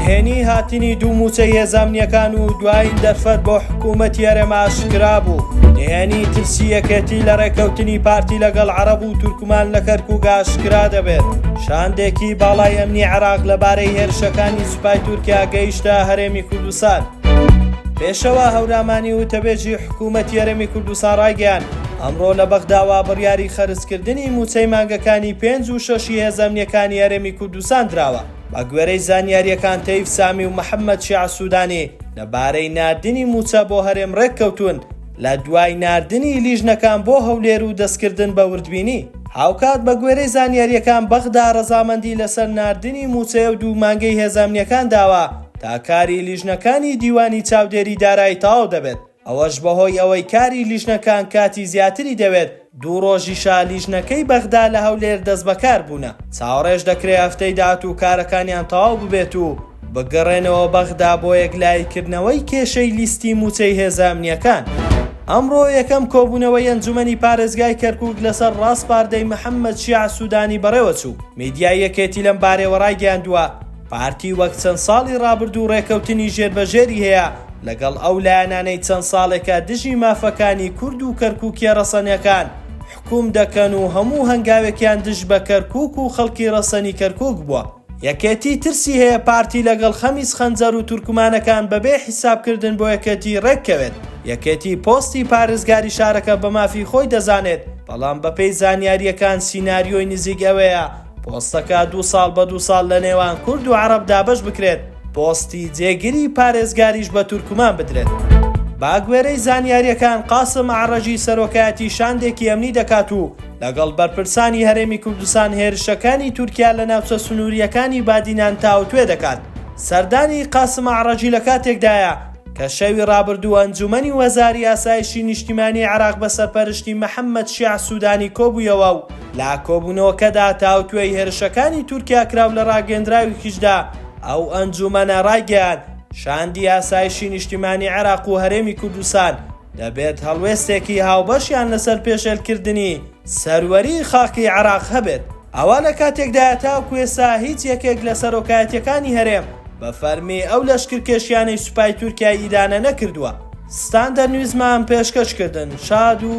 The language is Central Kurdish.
نهێنی هاتنی دوو مووچەی هێزە ئەمنییەکان و دوایین دەرفەت بۆ حکوومەتی هەرێم ئاشکرا بوو. نهێنی ترسی یەکێتی لە ڕێککەوتنی پارتی لەگەڵ عەڕەب و تورکمان لە کەرکووک ئاشکرا دەبێت. شاندێکی باڵای ئەمنی عێراق لەبارەی هێرشەکانی سوپای تورکیا گەیشتە هەرێمی کوردستان. پێشەوا هەورامانی وتەبێژی حکوومەتی هەرێمی کوردستان ڕایگەیاند، ئەمڕۆ لە بەغداوە بڕیاری خەرجکردنی مووچەی مانگەکانی پێنج و شەشی هێزە ئەمنییەکانی هەرێمی کوردستان دراوە. بەگوێرەی زانیارییەکان تەیف سامی و محەممەد شیاع سوودانی لەبارەی ناردنی مووچە بۆ هەرێم رێککەوتوون لە دوای ناردنی لیژنەکان بۆ هەولێر و دەستکردن بە وردبینی. هاوکات بەگوێرەی زانیارییەکان بەغدا رەزامەندی لەسەر ناردنی مووچەی ئەو دوو مانگەی هێزە ئەمنییەکان داوە تا کاری لیژنەکانی دیوانی چاودێری دارایی تەواو دەبێت. ئەوەش بەهۆی ئەوەی کاری لیژنەکان کاتی زیاتری دەوێت، دوو ڕۆژیشە لیژنەکەی بەغدا لە هەولێر دەستبەکار بوونە، چاوەڕێش دەکرێ هەفتەی داهاتوو کارەکانیان تەواو ببێت و بگەڕێنەوە بەغدا بۆ یەکلاییکردنەوەی کێشەی لیستی مووچەی هێزە ئەمنییەکان. ئەمڕۆ یەکەم کۆبوونەوەی ئەنجومەنی پارێزگای کەرکوک لەسەر ڕاسپاردەی محەممەد شیاع سودانی بەڕێوەچوو، میدیای یەکێتی لەمبارەیەوە ڕایگەیاندووە، پارتی وەک چەند ساڵی ڕابردوو ڕێکەوتنی ژێربەژێری هەیە لەگەڵ ئەو لایەنانەی چەند ساڵێکە دژی مافەکانی کورد و کەرکوکیە ڕەسەنەکان حکوم دەکەن و هەموو هەنگاوێکیان دژ بە کەرکوک و خەڵکی ڕەسەنی کەرکوک بووە. یەکێتی ترسی هەیە پارتی لەگەڵ خەمیس خەنجەر و تورکمانەکان بەبێ حیسابکردن بۆ یەکێتی ڕێککەوێت. یەکێتی پۆستی پارێزگاری شارەکە بە مافی خۆی دەزانێت، بەڵام بەپێی زانیارییەکان سیناریۆی نزیک ئەوەیە پۆستەکە دوو ساڵ بە دوو ساڵ لە نێوان کورد و عەڕەب دابەش بکرێت، پۆستی جێگری پارێزگاریش بە تورکمان بدرێت. بەگوێرەی زانیارییەکان قاسم ئەعرەجی سەرۆکایەتی شاندێکی ئەمنی دەکات و لەگەڵ بەرپرسانی هەرێمی کوردستان هێرشەکانی تورکیا لە ناوچە سنوورییەکانی بادینان تاوتوێ دەکات. سەردانی قاسم ئەعرەجی لە کاتێکدایە، کە شەوی ڕابردوو ئەنجومەنی وەزاری ئاسایشی نیشتیمانی عێراق بە سەرپەرشتی محەممەد شیاع سودانی کۆبوویەوە و لە کۆبوونەوەکەدا تاوتوێی هێرشەکانی تورکیا کرا و لە ڕاگەیەندراوێکیشدا ئەو ئەنجومەنە ڕایگەیاند شاندی ئاسایشی نیشتیمانی عێراق و هەرێمی کوردستان دەبێت هەڵوێستێکی هاوبەشیان لەسەر پێشێلکردنی سەروەری خاکی عێراق هەبێت. ئەوە لە کاتێکدایە تاوەکو ئێستا هیچ یەکێک لە سەرۆکایەتییەکانی هەرێم بە فەرمی ئەو لەشکرکێشیانەی سوپای تورکیای ئیدانە نەکردووە. ستاندەر نیوزمان پێشکەش کردن. شاد و.